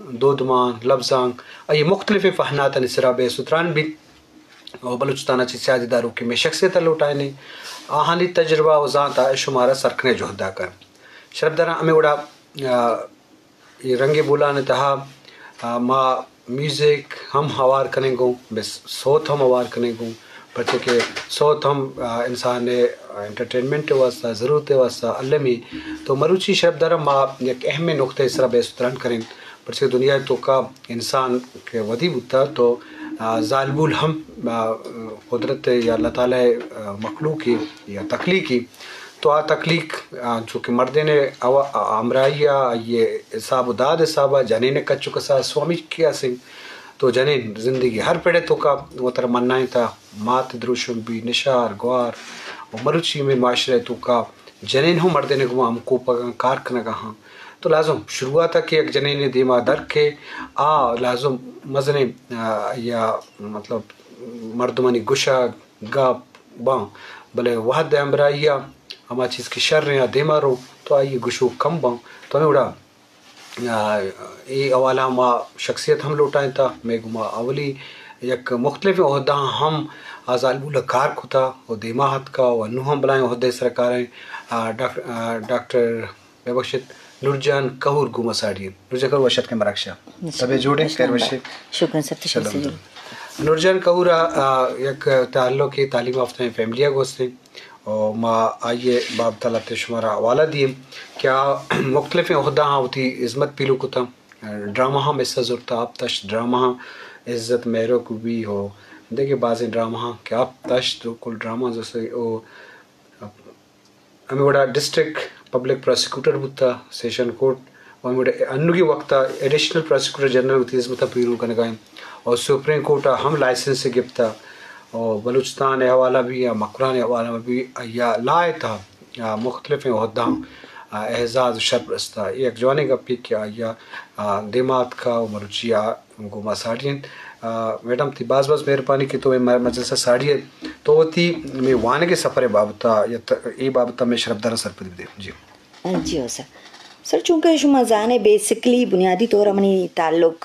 دودمان، لبزانک، آئی مختلفیں پہناتانی سرا بحث و تران بیت۔ و بلوچستان ء چہ سیادی داروکیں مئے شخصیت ء لوٹائینیں، آہانی تجربہ و زانت ء شمارا سرکنے جہد داکاں۔ شرپداراں ہمے وڑا، آ، اے رنگیں بولان ء تہا، آ، ما میوزک ہم ہوار کنیں گوں، بس سوت ہم ہوار کنیں گوں، پرچہ کہ سوت ہم، آ، انسان ء انٹرٹینمنٹ ء واسطہ، ضرورت ء واسطہ المی۔ تو مروچی شرپداراں ما یک اہمیں نقطہ ء سرا بحث و تران کریں، پرچہ کہ دنیا ء توکا انسان کہ ودی بوتا تو، آ، زالبول ہم، آ، قدرت یا اللہ تعالی ء، آ، مخلوق یا تخلیقی۔ تو آ تخلیق، آ، چونکہ مردین ء ہوا-، آ، ہمراہی ء، آئی ء حساب و داد حساب ء جنین ء کچ و کساس و ہمیش کہ اسیں۔ تو جنین زندگی ہر پڑ ء توکا وترا منائینتا، مات دروشم بی، نشار، گوار و مروچی میں معاشرہ ء توکا جنین ہم مردین ء گوما ہم کوپگاں کار کنگا ہاں۔ تو لازم شروعات ء کہ یک جنین ء دیما در کے آ لازم مزنیں، آ، یا مطلب مردمانی گشا گپ باں، بلے وہد ء ہمراہی ء ہما چیز کہ شر ایں آ دیما رو تو آئی گشوک کم باں۔ تو ہمے وڑا، آ، اے حوالہ ما شخصیت ہم لوٹائینتا، مئے گوما اولی یک مختلف عہدہاں ہم آ زالبول ء کار کتا و دیما اتکا و انو ہم بلائیں عہدہ ء سرا کاریں، آ، ڈاک-، آ، ڈاکٹر ببخشت، نورجان کہور گوما ساڑی انت۔ نورجان کہور وش اتکے مراگش ء۔ تبے جوڑے، خیر وشے۔ شکرن سر، تشکر سر۔ نورجان کہور ء، آ، یک تعلق تعلیم یافتہ فیملی ء گوستیں۔ و ما آئی ء بابت ء لہتے شمارا حوالہ دیم کہ آ مختلفیں عہدہ ہاں وتی ہزمت پیلو کتاں۔ ڈرامہ ہم حصہ زرتا، آپ تشت ڈرامہ ہاں عزت مہرو کو بھی ہو، دگہ بازیں ڈرامہ ہاں کہ آپ تشت و کل ڈرامہ زرسے او ہمے وڑا ڈسٹرکٹ پبلک پراسیکیوٹر بوتا سیشن کورٹ، و ہمے وڑا انوگی وقتا ایڈیشنل پراسیکیوٹر جنرل وتی ہزمتاں پیلو کنگا انت، اور سپریم کورٹ ء ہم لائسنس گپتا، اور بلوچستان ء حوالہ بھی یا مکران ء حوالہ بھی یا لا ء تہا، آ، مختلفیں عہدہاں، آ، اعزاز و شرپ رستا۔ اے یک جوانیں گپے کہ آئی ء، آ، دیما اتکا و مروچی آ گوں ما ساڑی انت۔ آ، میڈم، تئی باز باز مہربانی کہ تو اے م-، مجلس ء ساڑی ات۔ تو وتی مئے وانگ ء سفر ء بابت ء یا ت-، اے بابت ء مئے شرپداراں سرپدی بدے۔ جی۔ جی ہو سر۔ سر، چونکہ شما زانے بیسکلی بنیادی طور ء منی تعلق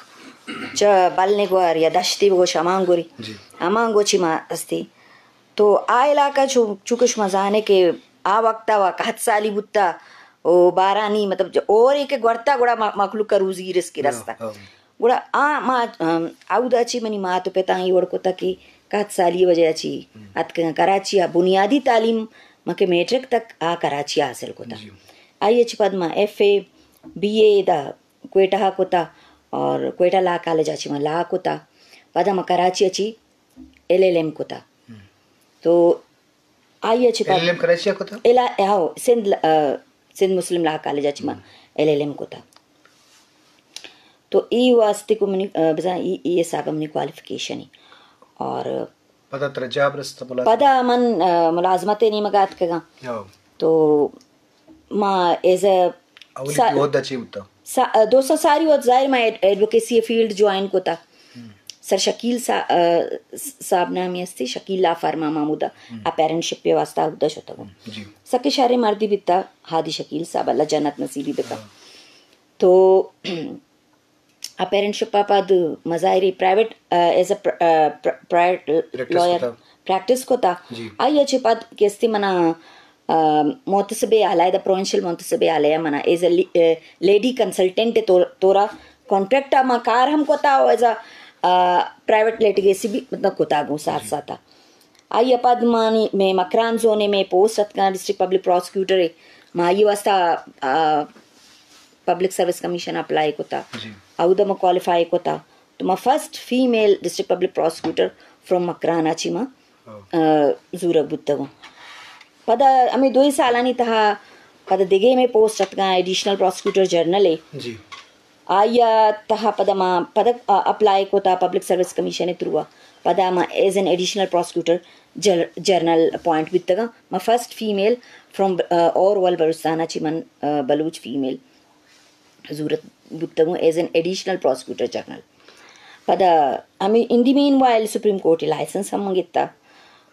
چہ بل نگور یا دشتی بگوش ہمانگوری۔ جی۔ ہمانگو چی ما استی۔ تو آ علاقہ چو-، چونکہ شما زانے کہ آ وقت ء وا قحط سالی بوتا، او بارانی مطلب جو اور ایک گورتا گڑا ما-، مخلوق کا روزی رزقی ہاں، رستا۔ ہاں۔ گڑا آ ما، ام، اودا چی منی مات و پتاں ای وڑ کتا کہ قحط سالی وجہ چی ہم۔ اتکگاں کراچی آ بنیادی تعلیم ما کہ میٹرک تک آ کراچی آ حاصل کتا۔ جی۔ آئی چی پد ما ایف اے، بی اے دا کوئٹہ آ کتا اور کوئٹہ لا کالج آ چی ما لا کتا۔ پدا ما کراچی آ چی ایل ایل ایم کتا۔ ہم۔ تو آئی ء چہ پد ایل ایل ایم کراچی ء کتا؟ ایل-، ہاؤ، سندھ ل-، آ، سندھ مسلم لا کالج ء چہ ما ہم۔ ایل ایل ایم کتا۔ تو ای واسطے کو منی، آ، بزاں ای، ای حساب ء منی کوالیفکیشن ای۔ اور پدا ترا جاب رست ملازمت؟ پدا من، آ، ملازمت ء نیمگ ء اتکگاں۔ ہاؤ۔ تو ما ایز اے اولی سا-، کی عہدہ چی بوتا؟ سا-، دوستاں ساری وقت ظاہر ما ایڈ-، ایڈوکیسی فیلڈ جوائن کتا۔ ہم۔ سر شکیل سا-، آ، س-، صاحب نامی ہستی، شکیل لا فرما محمود ہم۔ اپیرنٹ شپ واسطہ اودا شتگوں۔ ہم، جی۔ سکے شریں مردی بیتا، ہادی شکیل صاحب اللہ جنت نصیبی بکا۔ ہاں۔ تو اپیرنٹ شپ ء پد مظاہری پرائیویٹ، آ، ایز اے پر-، آ، پر-، پرائیویٹ پریکٹس لائر کتا۔ پریکٹس کتا۔ جی۔ آئی ء چہ پد کستی منا، آ، محتسب اعلی، دا پروونشل محتسب اعلی ء منا ایز اے لی-، آ، لیڈی کنسلٹنٹ طور-، طورا کانٹریکٹ ء ما کار ہم کتا و ایز اے، آ، پرائیویٹ لیٹیگیسی بھی مطلب کتا گوں ساتھ جی۔ ساتھ ء۔ آئی ء پد مانی، مئے مکران زون ء مئے پوسٹ اتکاں ڈسٹرکٹ پبلک پراسیکیوٹر ء۔ ما آئی ء واسطہ، آ، پبلک سروس کمیشن اپلائی کتا۔ جی۔ اودا ما کوالیفائی کتا۔ تو ما first female district public prosecutor from Makran ء چی ما، او۔ آ، زورگ بوتگوں۔ پدا ہمے دوئیں سالانی تہا پدا دگہ مئے پوسٹ اتکاں ایڈیشنل پراسیکیوٹر جنرل ء۔ جی۔ آئی ء تہا پدا ما پدا، آ، اپلائی کتا پبلک سروس کمیشن ء تھرو ء۔ پدا ما ایز این ایڈیشنل پراسیکیوٹر جر-، جنرل اپوائنٹ بیتگاں۔ ما first female from, a, all over Balochistan ء چی من، آ، بلوچ فیمیل زورت بوتگوں as an additional prosecutor general. پدا ہمے ان دی مین وائل سپریم کورٹ ء لائسنس ہم من گتا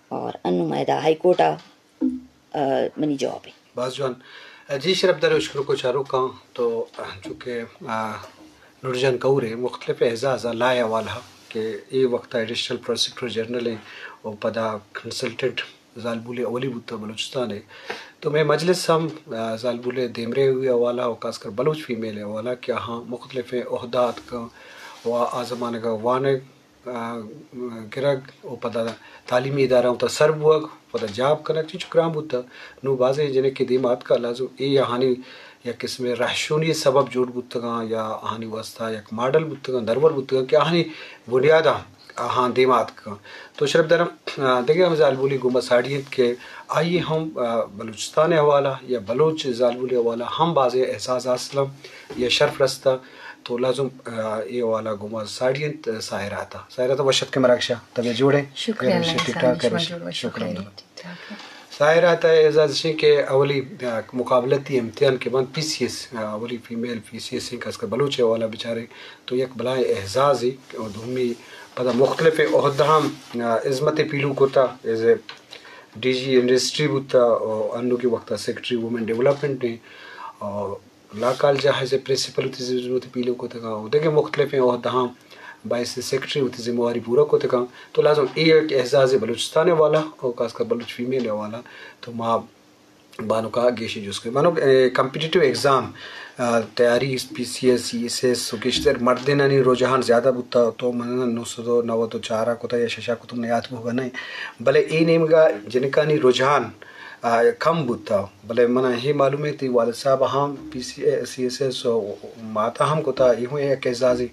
اور انو ما ادا ہائی کورٹ ء، آ، منی جاب ہے۔ باز جوان۔ جی شرپدار اشکنوکو چاروکاں تو چونکہ، آ، نور جان کور ءِ مختلف اعزاز ءَ لائے حوالہ کہ اے وقت ءَ ایڈیشنل پراسیکیوٹر جنرل ءِ و پدا کنسلٹنٹ زالبول اولی بوتہ بلوچستان ءِ۔ تو مئے مجلس ہم، آ، زالبول ءِ دیمروی ءِ حوالہ و خاص کر بلوچ فیمیل ءِ حوالہ کہ آہاں مختلف عہدہ آتکاں و آ زمانگ ءَ وانگ، آ، گرگ و پدا تعلیمی ادارہ تا سر بوگ، پدا جاب کنگ چنچو گران بوتہ۔ نوں بازیں جنک کہ دیم آتکہ لازم اے آہانی یک قسم رہشونی سبب جوڑ بوتگاں یا آہانی واسطہ یک ماڈل بوتگاں، درور بوتگاں کہ آہانی بنیاداں آہاں دیم آتکگاں۔ تو شرپ دارم، آ، دگہ ہم زالبولی گوما ساڑی انت کہ آئی ہم، آ، بلوچستان حوالہ یا بلوچ زالبولی حوالہ ہم بازیں احساس حاصل ہم یا شرف رستہ۔ تو لازم، آ، اے حوالہ گوما ساڑی انت، آ، ساحرہ تا۔ ساحرہ تا وش اتکے مراگشا، طبیعت جوڑ ہے؟ شکر اللہ، ٹھیک ٹھاک ہے؟ شکر الحمدللہ۔ ساحرہ تا اعزاز شیں کہ اولی، آ، مقابلتی امتحان کہ بند پی سی ایس، آ، اولی فیمیل پی سی ایس ہیں، خاص کر بلوچ حوالہ بچارے تو یک بلائیں اعزازے اور دومی پدا مختلف عہدہ ہم، آ، عظمت پیلو کتا، as A D G industry بوتا اور انو کے وقت سیکرٹری وومن ڈیولپمنٹ ہیں اور لا کالج ءَ ایز اے پرنسپل وتی ذمہ واری پیلو کتگاں و دگہ مختلفیں عہدہاں باعث سیکرٹری وتی ذمہ واری پورا کتگاں۔ تو لازم اے یک اعزاز بلوچستان حوالہ اور خاص کر بلوچ فیمیل حوالہ تو ما بانکا گیشی جست کنیں۔ بانک، اے، کمپیٹیٹو ایگزام، آ، تیاری P C S, C S S و گیشتر مردینانی رجحان زیادہ بوتا تو من نو سد و نود و چار ءَ کتا یا شش ءَ کتا من یاد بوگا نہیں، بلے اے نیمگا جنکانی رجحان آ، کم بوتا، بلے منا ہی معلوم ہے تئی والد صاحب ہم پی سی، سی ایس ایس و ماتا ہم کتا، اے ہوں یک اعزازی۔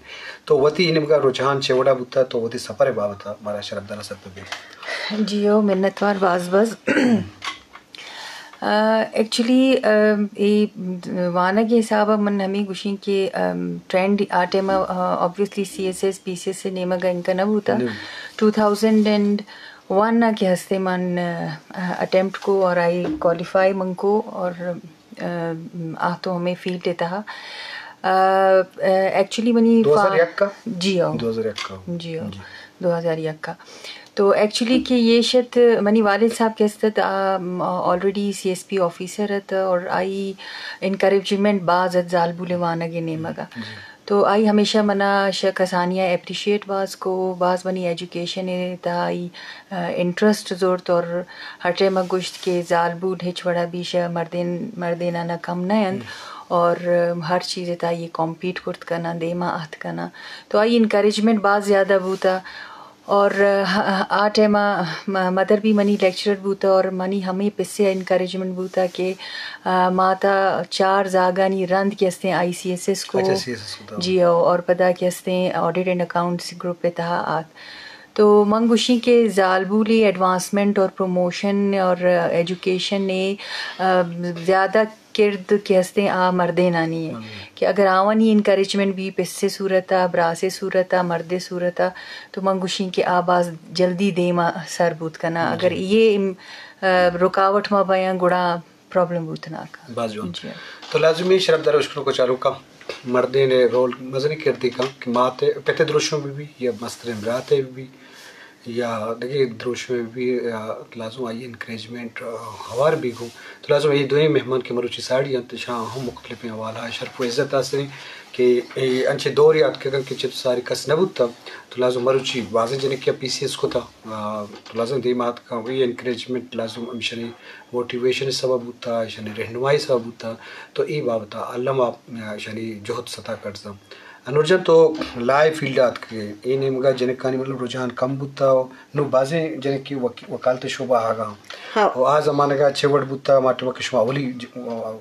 تو وتی نیمگا رجحان چے وڑا بوتا، تو وتی سفر بابت مارا شرف دارا سر پہ بے۔ جی او، منتوار باز باز۔ آ، ایکچولی، آ، اے وانگ حساب من ہمیں گوشیں کہ، آ، ٹرینڈ آ ٹائم، آ، آبویسلی سی ایس ایس، پی سی ایس سے نیمگا انکا نہ بوتا۔ ٹو تھاؤزنڈ اینڈ ون ءَ کہ ہستے من، آ، اٹیمپٹ کو اور آئی کوالیفائی من کو اور، آ، آ تو ہمیں فیلڈ ءِ تہا۔ آ، آ، ایکچولی منی دو ہزار یک کا؟ جی ہو۔ دو ہزار یک کا۔ جی ہو۔ جی۔ دو ہزار یک کا۔ تو ایکچولی کہ یہ شت منی والد صاحب کہ است ات، آ، م، already C S P officer ات اور آئی انکریجمنٹ باز ات زالبول وانگ نیمگا۔ جی۔ تو آئی ہمیشہ منا شہ کسانی ءَ اپریشیٹ باز کو، باز منی ایجوکیشن ءِ تہا آئی، آ، انٹرسٹ زرت اور ہر ٹائم ءَ گوشت کہ زالبول ہچ وڑا بھی شہ مردین، مردینانا کم نہ انت اور ہر چیز ءِ تہا آئی کمپیٹ کرت کناں، دیما آت کناں۔ تو آئی انکریجمنٹ باز زیادہ بوتا۔ اور، آ، آ ٹائم ءَ م-، مدر بھی منی لیکچرر بوتا اور منی ہمیں پسے انکریجمنٹ بوتا کہ، آ، ماتا چار زاگانی رند کہ استیں آئی سی ایس ایس کو۔ اچھا، سی ایس ایس کو تو۔ جی او، اور پدا کہ استیں آڈٹ اینڈ اکاؤنٹس گروپ ءِ تہا آت۔ تو من گوشیں کہ زالبولی ایڈوانسمنٹ اور پروموشن اور ایجوکیشن ءِ، آ، زیادہ کرد کہ ہستیں آ مردینانی ایں کہ اگر آوانی انکریجمنٹ بھی پسے صورت ءَ، براسے صورت ءَ، مردے صورت ءَ، تو من گوشیں کہ آ باز جلدی دیم ءَ سر بوت کناں۔ اگر یہ، آ، رکاوٹ ما بیاں گڑا پرابلم بوت نہ کنت۔ باز جوان۔ جی۔ تو لازمی شرپ دار اشکنوک چاروکاں مردین رول مزنی کردی کن کہ مات پت دروشم بھی بھی یا مسترین برات بھی یا دگہ دروشمے بہ بی، آ، لازم آئی انکریجمنٹ، آ، ہوار بہ گوں۔ تو لازم اے دوئیں مہمان کہ مروچی ساڑی انت، اشاں ہم مختلفیں حوالہ ءَ شرف و عزت حاصل انت کہ اے انچیں دورے آتکگ انت کہ چہ تو ساری کس نہ بوتگ۔ تو لازم مروچی بازیں جنکے ءَ پی سی ایس کتگ، آ، تو لازم دیما آتکاں، اے انکریجمنٹ لازم ہمیشانی موٹیویشن سبب بوتگ، اشانی رہنمائی سبب بوتگ۔ تو اے بابت ءَ الم ءَ، آ، اشانی جہد ستا کٹزاں۔ انور جان، تو لائے فیلڈ ءَ آتکگے، اے نیمگا جنکانی مطلب رجحان کم بوتا و نوں بازیں جنکے وکی-، وکالت شعبہ آگا ہاں۔ و آ زمانگا چے وڑ بوتا، ما ٹیما کہ شما اولی ج-،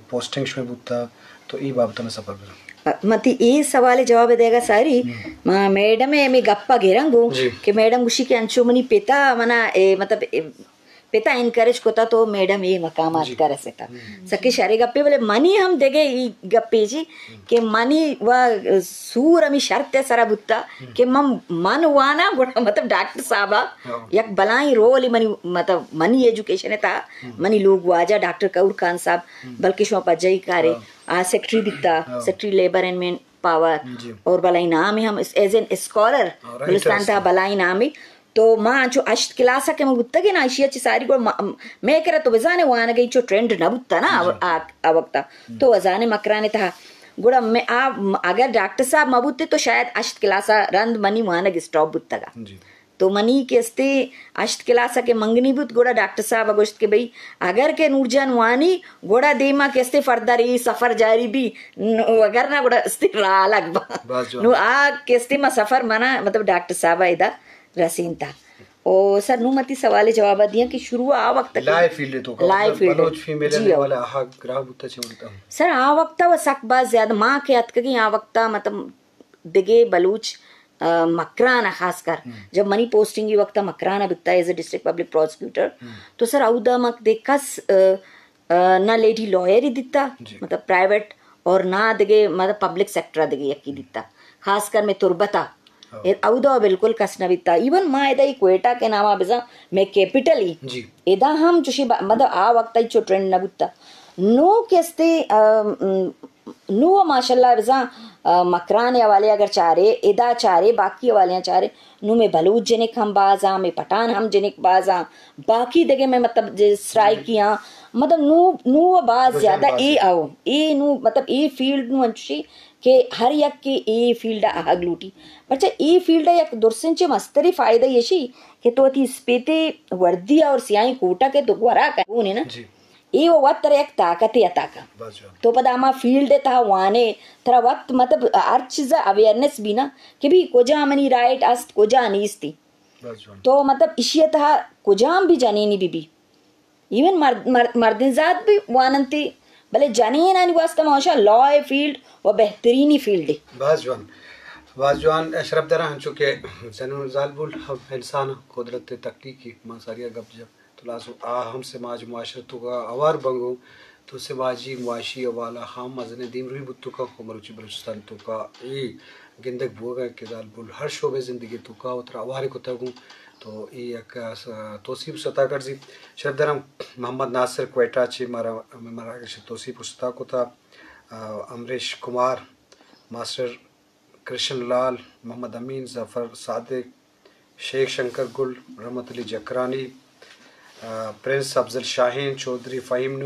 پوسٹنگ شمے بوتا، تو اے بابت ءَ سفر بزن۔ من تی اے سوال جواب دیگا ساری، ما میڈم ءِ ہمے گپا گرنگوں کہ میڈم گوشی کہ انچو منی پتا منا، اے، مطلب، اے، پتا انکریج کتا تو میڈم اے مقامات کا رستا۔ سکے شرے گپے، بلے منی ہم دگہ ای گپے جی کہ منی و سور ہمی شرط سرا بوتا کہ من، من وانا گڑا مطلب ڈاکٹر صاحبا یک بلائیں رول منی، مطلب منی ایجوکیشن تا منی لوگ واجہ ڈاکٹر کور خان صاحب، بلکہ شما پجائی کارے، آ سیکرٹری بیتا، secretary labour and man power, اور بلائیں نام ہم ایز این اسکالر بلوچستان تا بلائیں نام۔ تو ما انچو ہشت کلاس ءَ کہ ما بوتگیں نا، ایشی ءَ چہ ساری گڑا ما، مئے کرا تو بزانے وانگ ءِ انچو ٹرینڈ نہ بوتا نا آ، آ، آ وقتا۔ تو بزانے مکران ءِ تہا۔ گڑا میں آ، اگر ڈاکٹر صاحب مہ بوتے تو شاید ہشت کلاس ءَ رند منی وانگ اسٹاپ بوتگ ءَ۔ جی۔ تو منی کہ استے ہشت کلاس ءَ کہ منگنی بوت، گڑا ڈاکٹر صاحب ءَ گوشت کہ بھئی اگر کہ نور جان وانی، گڑا دیما کہ استے فردر اے سفر جاری بی، نو اگر نہ گڑا استے راہ الگ با۔ باز جوان۔ نو آ کہ استے ما سفر منا، مطلب ڈاکٹر صاحب ءَ ادا رسینتا۔ او سر، نوں من تئی سوال ءِ جواب ءَ دیاں کہ شروع ءَ آ وقت ءَ کہ لائے فیلڈ ءِ توکا، لائے مطلب فیلڈ ءِ۔ بلوچ فیمیل ءِ جی، او۔ حوالہ ءَ آہگ راہ بوتا چہ وڑتا؟ سر، آ وقت ءَ و سک باز زیادہ ما کہ اتکگیں آ وقت ءَ، مطلب دگہ بلوچ، آ، مکران ءَ خاص کر، ہم۔ جب منی پوسٹنگ ای وقت ءَ مکران ءَ بیتا as a district public prosecutor, ہم۔ تو سر اودا مک دے کس، آ، آ، نہ لیڈی لائر ہی دیتا، جی۔ مطلب پرائیویٹ، اور نہ دگہ مطلب پبلک سیکٹر ءَ دگہ یکی دیتا، خاص کر میں تربت ءَ۔ ہاں۔ اے اودا بالکل کس نہ بیتا۔ ایون ما ادا ای کوئٹہ کہ نام ءَ بزاں میں کیپٹل ہی۔ جی۔ ادا ہم چوشی با-، مطلب آ وقت ءَ چو ٹرینڈ نہ بوتا۔ نوں کہ استے، آ، م، نوں ماشاءاللہ بزاں، آ، مکران ءِ حوالے اگر چارے، ادا چارے، باقی حوالیاں چارے، نوں میں بلوچ جنک ہم بازاں، میں پٹھان ہم جنک بازاں، باقی دگہ میں مطلب جے سرائیکیاں، مطلب نوں، نوں باز رجحان زیادہ باز اے ہے۔ آؤ، اے نوں مطلب اے فیلڈ نوں انچوشی کہ ہر یک کہ اے فیلڈ ءَ آہگ لوٹی۔ پرچہ اے فیلڈ ءَ یک درسیں چہ مستری فائدہ ایشی کہ تو وتی اسپیتے وردی اور سیاہیں کوٹا کہ تو گورا کن گونے نا۔ جی۔ اے و وت ترا یک طاقتے عطا کن۔ باز جوان۔ تو پدا ہما فیلڈ ءِ تہا وانے، ترا وت مطلب ہر چیز ءَ اویئرنس بی نا کہ بھئی کجا منی رائٹ است، کجا نیستی۔ باز جوان۔ تو مطلب ایشی ءِ تہا کجام بھی جنینی بی بی، ایون مرد، مرد، مردین زات بھی واننتی، بلے جنینانی واسطہ ما گوشاں لا ءِ فیلڈ و بہترینی فیلڈے۔ باز جوان، باز جوان۔ شرف داراں انچو کہ زنون زالبول ہم انسان قدرت تخلیقی ما ساریا گپ جا۔ تو لازم آ ہم سماج معاشرہ توکا اوار بنگو، تو سماجی معاشی حوالہ ہم مزنیں دیمروی بوت توکا، خو مروچی بلوچستان توکا اے گندگ بوگا کہ زالبول ہر شعبہ زندگی توکا وترا اوارے کتگ ہوں۔ تو اے یک، آ، توسیپ ستا کرزی۔ شرف داراں محمد ناصر کوئٹہ چہ مارا، مارا توسیپ ستا کتا، آ، امریش کمار، ماسٹر کرشن لال، محمد امین، ظفر صادق، شیخ شنکر گل، رحمت علی جکرانی، آ، پرنس افضل شاہین، چوہدری فہیم